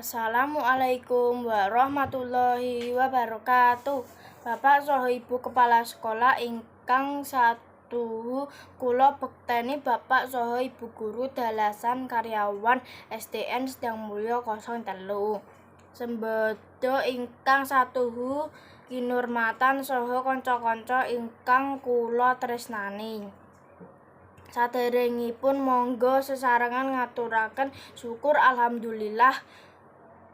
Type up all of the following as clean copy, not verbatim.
Assalamualaikum warahmatullahi wabarakatuh. Bapak saha Ibu Kepala Sekolah ingkang satuhu kula bekteni, Bapak saha Ibu guru dalasan karyawan SDN Sendangmulyo 03. Sembada ingkang satuhu kinurmatan saha kanca-kanca ingkang kula tresnani. Saderengipun monggo sesarengan ngaturaken syukur alhamdulillah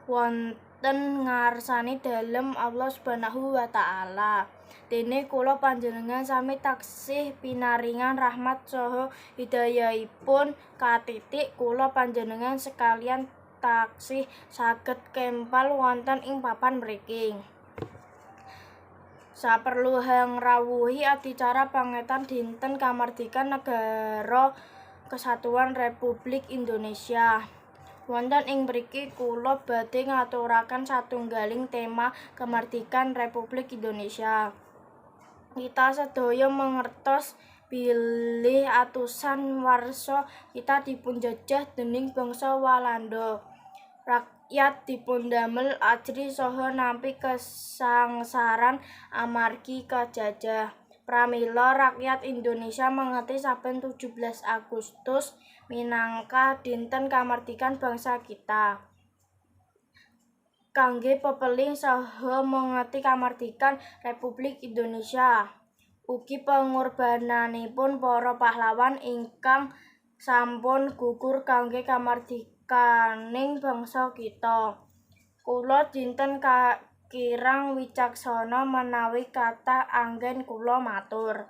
wonten ngarsane dalem Allah Subhanahu wa taala. Dene kula panjenengan sami taksih pinaringan rahmat saha hidayahipun katitik kula panjenengan sekalian taksih saged kempal wonten ing papan mriki. Saperlu ngrawuhi adicara pangetan Dinten Kamardikan Negara Kesatuan Republik Indonesia. Wonten ing mriki kula badhe ngaturaken satunggaling tema kemerdikan Republik Indonesia. Kita sedaya mangertos bilih atusan warsa kita dipunjajah dening bangsa Walanda. Rakyat dipundamel ajrih saha nampi kasangsaran amargi kajajah. Pramila rakyat Indonesia mengeti saben 17 Agustus minangka dinten kamardikan bangsa kita. Kangge pepeling saha mengeti kamardikan Republik Indonesia. Ugi pengorbananipun para pahlawan ingkang sampun gugur kangge kamardikaning bangsa kita. Kula dinten kirang wicaksana menawi kathah anggen kula matur.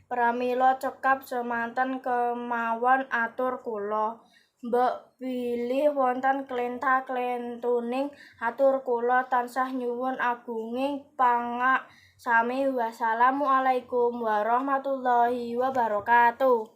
Pramila cekap semanten kemawon atur kula. Mbok bilih wonten klenta-klentuning atur kula tansah nyuwun agunging pangaksami. Wassalamualaikum warahmatullahi wabarakatuh.